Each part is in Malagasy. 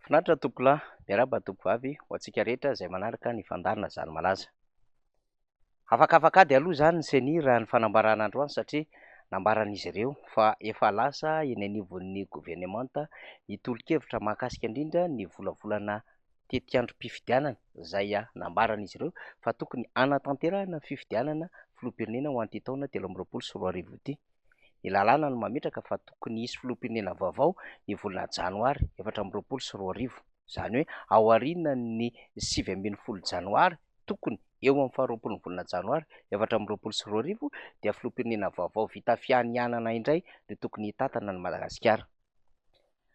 Finaritra tompokolahy, miarahaba tompovavy ho antsika rehetra izay manaraka ny fandaharana Zary Malaza. Afakafaka ady aloha izany ny Ceni raha ny fanambarana androany satria nambaran'izy ireo fa efa lasa eny anivon'ny governemanta ny tolo-kevitra mahakasika indrindra ny volavolana tetiandrom-pifidianana izay nambaran'izy ireo fa tokony hanatanterahana ny fifidianana filoham-pirenena ho an'ity taona 2023 ity. Ny lalàna no mametraka fa tokony hisy filoham-pirenena vaovao ny volana janoary 2024, izany hoe aorianan'ny 19 janoary tokony eo amin'ny faharoapolo ny volana janoary 2024 dia filoham-pirenena vaovao vita fianianana indray no tokony hitantana an'i Madagasikara.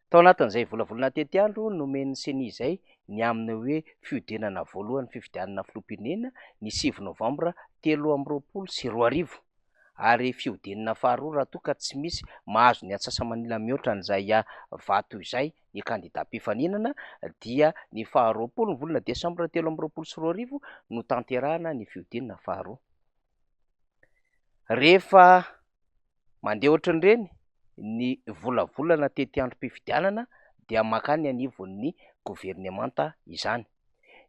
Tao anatin'izay volavolana tetiandro nomen'ny Ceni izay ny amin'ny hoe fihodinana voalohany fifidianana filoham-pirenena ny 9 novambra 2023 ary fihodinana faharoa raha toa ka tsy misy mahazo ny antsasa-manila mihoatra an'izay vato izay ny kandida mpifaninana dia ny faharoapolo ny volana desambra 2023 no tanterahana ny fihodinana faharoa. Rehefa mandeha ohatran'ireny ny volavolana tetiandrom-pifidianana dia mankany anivon'ny governemanta izany.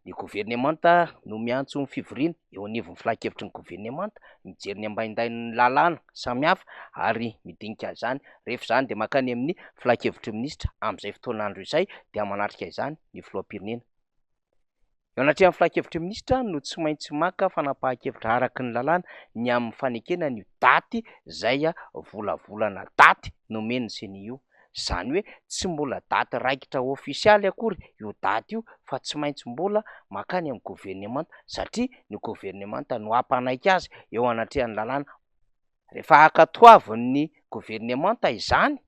Ny governemanta no miantso ny fivoriana eo anivon'ny filan-kevitry ny governemanta, mijery ny ambaindain'ny lalàna samihafa ary midinika izany. Rehefa izany dia mankany amin'ny filan-kevitry ny minisitra. Amin'izay fotoan'andro izay dia manatrika izany ny filoham-pirenena. Eo anatrehan'ny filan-kevitry ny minisitra no tsy maintsy maka fanapahan-kevitra araka ny lalàna ny amin'ny fanekena an'io daty izay volavolana daty nomen'ny Ceni io. Izany hoe tsy mbola daty raikitra ofisialy akory io daty io fa tsy maintsy mbola mankany amin'ny governemanta satria ny governemanta no hampanaiky azy eo anatrehan'ny lalàna. Rehefa ankatoavin'ny governemanta izany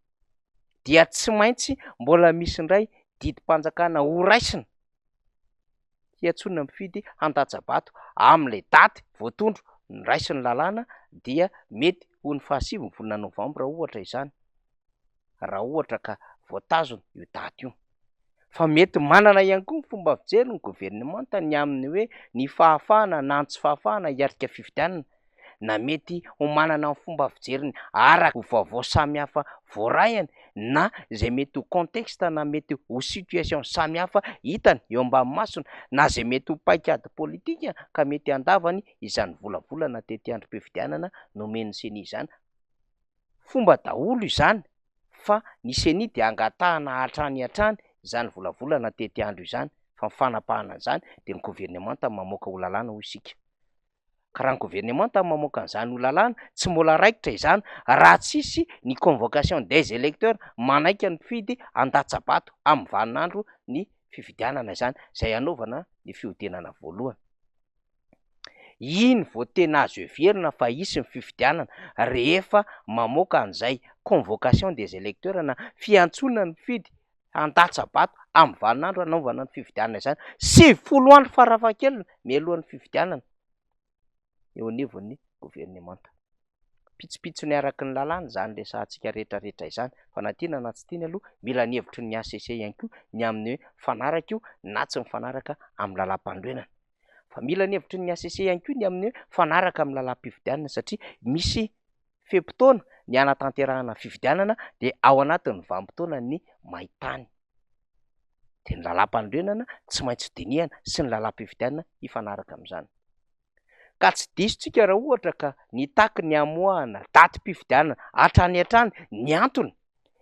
dia tsy maintsy mbola misy indray didim-panjakana horaisina hiantsoana mpifidy handatsa-bato amin'ilay daty voatondro noraisin'ny lalàna dia mety ho ny fahasivy ny volana novambra ohatra izany raha ohatra ka voatazona io daty io. Fa mety manana ihany koa ny fomba fijery ny governemanta ny amin'ny hoe ny fahafahana na ny tsy fahafahana hiatrika fifidianana na mety ho manana ny fomba fijeriny araka ny vaovao samihafa voarahiny na izay mety ho contexte na mety ho situation samihafa hitany eo ambany masony na izay mety ho paikady politika ka mety handavany izany volavolana tetiandrom-pifidianana nomen'ny Ceni izany. Fomba daholo izany fa ny Ceni dia angatahana hatrany hatrany izany volavolana tetiandro izany fa ny fanapahana an'izany dia ny governemanta no mamoaka ho lalàna hoy isika. Ka raha ny governemanta no mamoaka an'izany ho lalàna, tsy mbola raikitra izany raha tsisy ny convocation des électeurs manaika ny mpifidy handatsa-bato amin'ny vaninandro ny fifidianana izany, izay hanaovana ny fihodinana voalohany. Iny vao tena azo heverina fa hisy ny fifidianana rehefa mamoaka an'izay convocation des électeurs na fiantsoana ny mpifidy handatsa-bato amin'ny vaninandro hanaovana ny fifidianana izany, 90 andro farafahakeliny mialohan'ny fifidianana eo anivon'ny governemanta. Pitsopitsony araka ny lalàna izany resahantsika rehetrarehetra izany fa na tiana na tsy tiana aloha mila ny hevitry ny HCC ihany koa ny amin'ny hoe mifanaraka io na tsy mifanaraka amin'ny lalàmpanorenana. Fa mila ny hevitry ny HCC ihany koa ny amin'ny hoe mifanaraka amin'ny lalàm-pifidianana satria misy fe-potoana ny hanatanterahana fifidianana dia ao anatin'ny vanim-potoanan'ny maintany. Dia ny lalàmpanorenana tsy maintsy dinihana sy ny lalàm-pifidianana hifanaraka amin'izany. Ka tsy diso tsika raha ohatra ka nitaky ny hamoahana datim-pifidianana hatrany hatrany ny antony.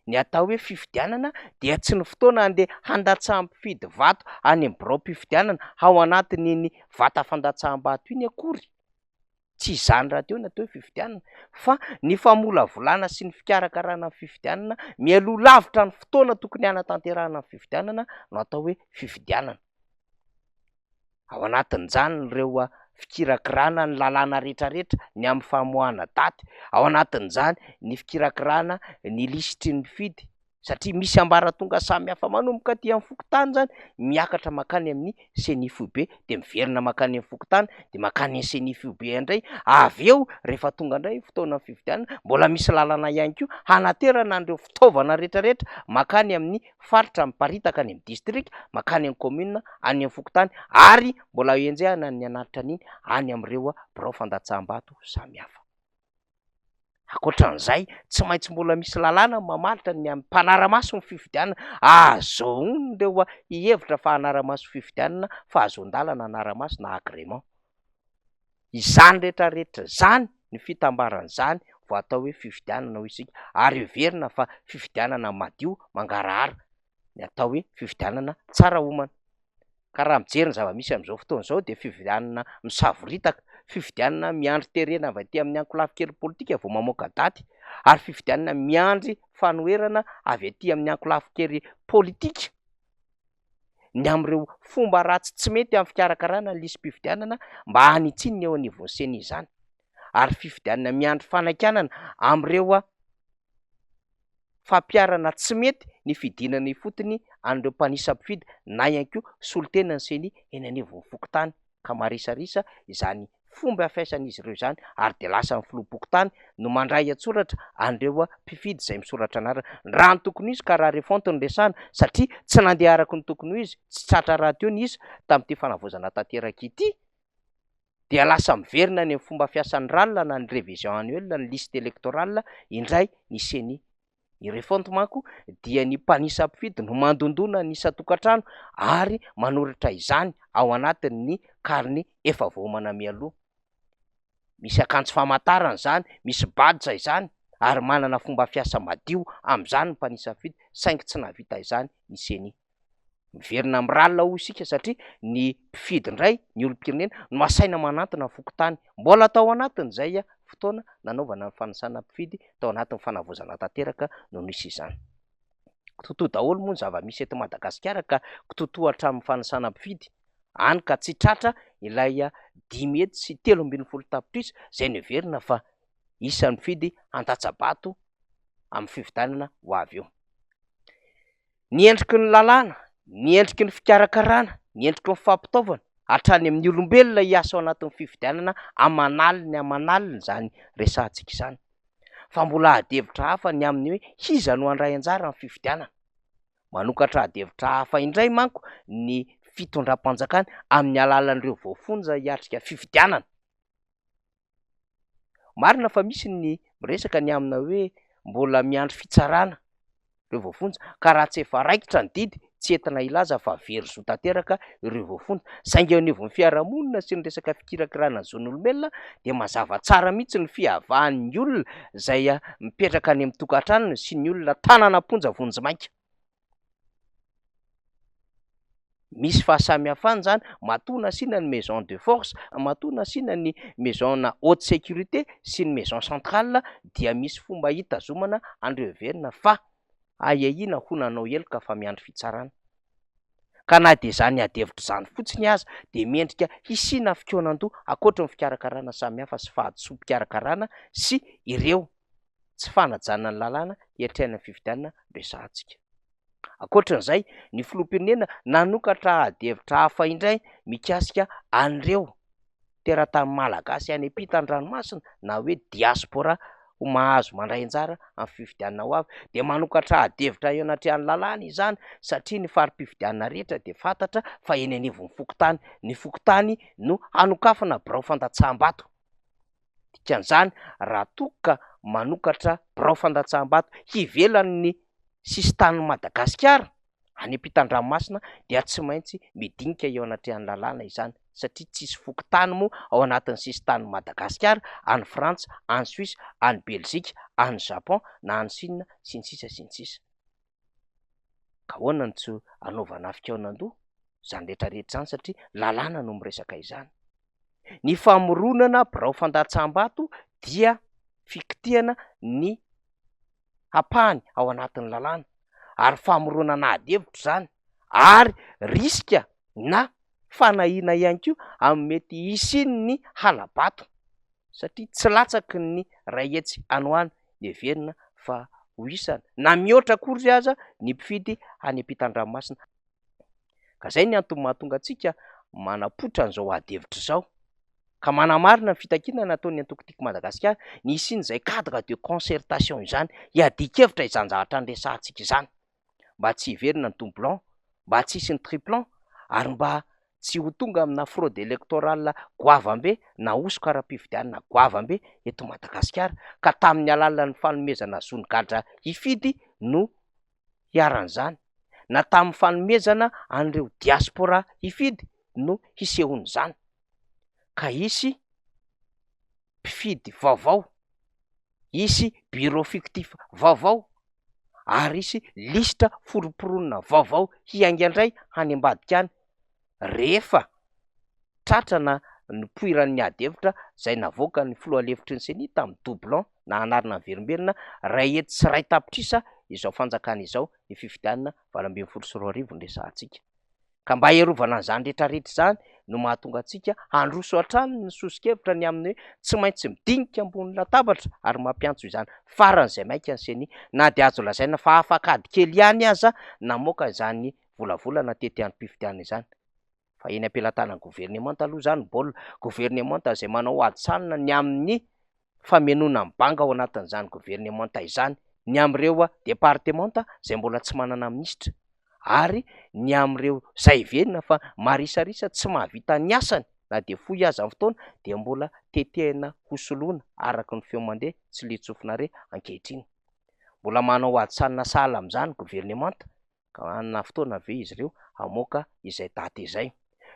Ny atao hoe fifidianana dia tsy ny fotoana handeha handatsaham-pifidy vato any amin'ny biraom-pifidianana ao anatin'iny vata fandatsaham-bato iny akory. Tsy izany rahateo ny atao hoe fifidianana fa ny famolavolana sy ny fikarakarana ny fifidianana mialoha lavitra ny fotoana tokony hanatanterahana ny fifidianana no atao hoe fifidianana. Ao anatin'izany ireo fikirakirana ny lalàna rehetrarehetra ny amin'ny famoahana daty, ao anatin'izany ny fikirakirana ny lisitry ny mpifidy satria misy ambaratonga samihafa manomboka aty amin'ny fokontany izany miakatra mankany amin'ny ceni foibe dia miverina mankany amin'ny fokontany dia mankany amin'ny ceni foibe indray, avy eo rehefa tonga indray ny fotoanan'ny fifidianana mbola misy lalana ihany koa hanaterana an'ireo fitaovana rehetrarehetra mankany amin'ny faritra miparitaka any amin'ny distrika, mankany amin'ny commune, any amin'ny fokontany ary mbola henjehana ny hanatitra an'iny any amin'ireo birao fandatsaham-bato samihafa. Ankoatran'izay, tsy maintsy mbola misy lalàna mamaritra ny amin'ny mpanara-maso ny fifidianana. Ahazoan'ireo hihevitra fa hanara-maso fifidianana fahazoan-dalana hanara-maso na agrément. Izany rehetrarehetra izany, ny fitambaran'izany vao atao hoe fifidianana hoy isika, ary heverina fa fifidianana madio, mangarahara, ny atao hoe fifidianana tsara omana. Ka raha mijery ny zava-misy amin'izao fotoana izao dia fifidianana misavoritaka, fifidianana miandry terena avy aty amin'ny ankolafin-kery politika vao mamoaka daty, ary fifidianana miandry fanoherana avy aty amin'ny ankolafin-kery politika ny amin'ireo fomba ratsy tsy mety amin'ny fikarakarana ny lisi-pifidianana mba hanitsiana ny eo anivon'ny Ceni izany, ary fifidianana miandry fanakianana amin'ireo fampiharana tsy mety ny fidinana ifotony an'ireo mpanisa mpifidy na ihany koa solontenan'ny Ceni eny anivon'ny fokontany ka marisarisa izany fomba fiasan'izy ireo izany ary dia lasa ny filoham-pokontany no mandray an-tsoratra an'ireo mpifidy izay misoratra anarana. Raha ny tokony ho izy ka raha refonte no resahana satria tsy nandeha araka ny tokony ho izy, tsy tratra rahateo ny isa tamin'ity fanavaozana tanteraka ity dia lasa miverina any amin'ny fomba fiasan'ny RAL na ny révision annuelle ny liste électorale indray ny Ceni. Ny refonte manko dia ny mpanisa mpifidy no mandondona ny isan-tokantrano ary manoratra izany ao anatin'ny carnet efa voaomana mialoha. Misy akanjo famantarana izany, misy badge izany ary manana fomba fiasa madio amin'izany ny mpanisa mpifidy saingy tsy nahavita izany ny Ceni. Miverina amin'ny RAL hoy isika satria ny mpifidy indray, ny olom-pirenena no asaina manantona ny fokontany. Mbola tao anatin'izay fotoana nanaovana ny fanasana mpifidy tao anatin'ny fanavaozana tanteraka no nisy izany. Kitotoa daholo moa ny zava-misy eto Madagasikara ka kitotoa hatramin'ny fanasana mpifidy, hany ka tsy tratra ilay 513 tapitrisa izay noheverina fa isan'ny mpifidy handatsa-bato amin'ny fifidianana ho avy eo. Ny endriky ny lalàna, ny endriky ny fikarakarana, ny endriky ny fampitaovana, hatrany amin'ny olombelona hiasa ao anatin'ny fifidianana aman'aliny aman'aliny izany resahantsika izany. Fa mbola adihevitra hafa ny amin'ny hoe iza no handray anjara amin'ny fifidianana. Manokatra adihevitra hafa indray manko ny fitondram-panjakana amin'ny alalan'ireo voafonja hiatrika fifidianana. Marina fa misy ny miresaka ny amina hoe mbola miandry fitsarana ireo voafonja ka raha tsy efa raikitra ny didy tsy entina hilaza fa very zo tanteraka ireo voafonja. Saingy eo anivon'ny fiarahamonina sy ny resaka fikirakirana ny zon'olombelona dia mazava tsara mihitsy ny fihavahan'ny olona izay mipetraka any amin'ny tokantranony sy ny olona tanana am-ponja vonjimaika. Misy fahasamihafana izany, matoa nasiana ny maison de force, matoa nasiana ny maison na haute sécurité sy ny maison centrale dia misy fomba hitazomana an'ireo heverina fa ahiahiana ho nanao heloka fa miandry fitsarana. Ka na dia izany ady hevitra izany fotsiny aza dia mendrika hisiana fikaonandoha ankoatry ny fikarakarana samihafa sy fahadisoam-pikarakarana sy ireo tsy fanajana ny lalàna hiatrehana ny fifidianana resahantsika. Ankoatran'izay, ny filoham-pirenena nanokatra adihevitra hafa indray mikasika an'ireo teratany malagasy any ampitan-dranomasina na hoe diaspora ho mahazo mandray anjara amin'ny fifidianana ho avy. Dia manokatra adihevitra eo anatrehan'ny lalàna izany satria ny fari-pifidianana rehetra dia fantatra fa eny anivon'ny fokontany. Ny fokontany no hanokafana birao fandatsaham-bato. Dikan'izany, raha toa ka manokatra birao fandatsaham-bato hivelan'ny sisintanin'i Madagasikara, any ampitan-dranomasina, dia tsy maintsy midinika eo anatrehan'ny lalàna izany, satria tsisy fokontany moa ao anatin'ny sisintanin'i Madagasikara, any Frantsa, any Suisse, any Belzika, any Japon, na any Chine, sy ny sisa sy ny sisa. Ka ahoana no tsy hanaovana fikaonan-doha izany rehetra rehetra izany satria lalàna no miresaka izany. Ny famoronana birao fandatsaham-bato dia fikitihana ny ampahany ao anatin'ny lalàna ary famoronana ady hevitra izany ary risque na fanahiana ihany koa amin'ny mety hisian'ny hala-bato satria tsy latsaky ny 100 any ho any ny heverina fa ho isany na mihoatra akory aza ny mpifidy any ampitan-dranomasina. Ka izay ny antony mahatonga antsika manapoitra an'izao ady hevitra izao ka manamarina ny fitakiana nataon'ny antoko Tiako Madagasikara ny hisian'izay cadre de concertation izany hiadian-kevitra izany zavatra niresahantsika izany mba tsy hiverina ny doublon, mba tsy hisy ny triplon ary mba. tsy ho tonga amina fraude électorale goavambe na hosoka ara-pifidianana goavambe eto Madagasikara, ka tamin'ny alalan'ny fanomezana zo ny gadra hifidy no hiharan'izany, na tamin'ny fanomezana an'ireo diaspora hifidy no hisehoan'izany, ka hisy mpifidy vaovao, hisy bureau fictif vaovao ary hisy lisitra foromporonina vaovao hiainga indray any ambadika any rehefa tratra na nipoiran'ny ady hevitra izay navoakan'ny filoha lefitry ny Ceni tamin'ny doublon na anarana miverimberina 101 tapitrisa izao fanjakana izao ny fifidianana 2018 no resahantsika. Ka mba hiarovana an'izany rehetrarehetra izany no mahatonga antsika handroso hatrany ny soso-kevitra ny amin'ny hoe tsy maintsy midinika ambony latabatra ary mampiantso izany faran'izay maika ny Ceni, na dia azo lazaina fa afaka ady kely ihany aza namoaka izany volavolana tetiandrom-pifidianana izany. Fa eny am-pelatanan'ny governemanta aloha izany baolina, governemanta izay manao ady sanina ny amin'ny famenoana ny banga ao anatin'izany governemanta izany, ny amin'ireo departemanta izay mbola tsy manana minisitra, ary ny amin'ireo izay heverina fa marisarisa tsy mahavita ny asany na dia fohy aza ny fotoana dia mbola tetehina hosoloina araka ny feo mandeha tsy litsofina re ankehitriny. Mbola manao ady sanina sahala amin'izany governemanta ka hanana fotoana ve izy ireo hamoaka izay daty izay?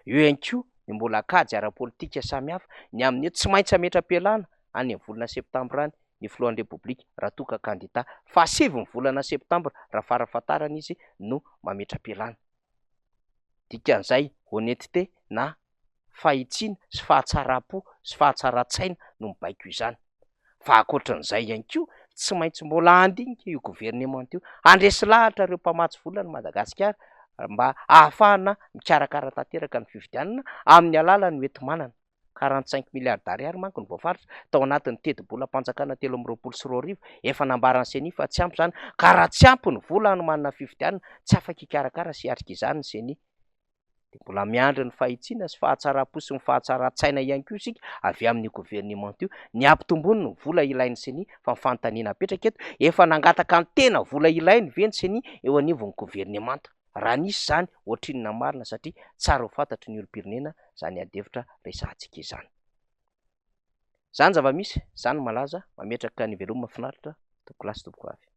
Eo ihany koa ny mbola kajy ara-politika samihafa ny amin'ny hoe tsy maintsy hametra-pialana any amin'ny volana septambra any ny filohan'ny Repoblika raha toa ka kandida faha-9 ny volana septambra raha farafahatarany izy no mametra-pialana. Dikan'izay honnêteté na fahitsiana sy fahatsaram-po sy fahatsaran-tsaina no mibaiko izany. Fa ankoatran'izay ihany koa tsy maintsy mbola handinika io governemanta io, handresy lahatra ireo mpamatsy vola ny Madagasikara mba hahafahana mikarakara tanteraka ny fifidianana amin'ny alalan'ny hoenti-manana. 45 milliards d'ariary manko no voafaritra tao anatin'ny tetibolam-panjakana 2023. Efa nambaran'ny Ceni fa tsy ampy izany, ka raha tsy ampy ny vola hanomanana fifidianana, tsy afaka hikarakara sy hiatrika izany ny Ceni. Dia mbola miandry ny fahitsiana sy fahatsaram-po sy ny fahatsaran-tsaina ihany koa isika avy amin'io governemanta io ny hampitombony ny vola ilain'ny Ceni. Fa ny fanontaniana apetraka eto, efa nangataka ny tena vola ilainy ve ny Ceni eo anivon'ny governemanta? Raha nisy izany, ohatrinona marina? Satria tsara ho fantatry ny olom-pirenena izany adihevitra resahantsika izany. Izany zava-misy, izany malaza, mametraka ny veloma finaritra, tompokolahy sy tompokovavy.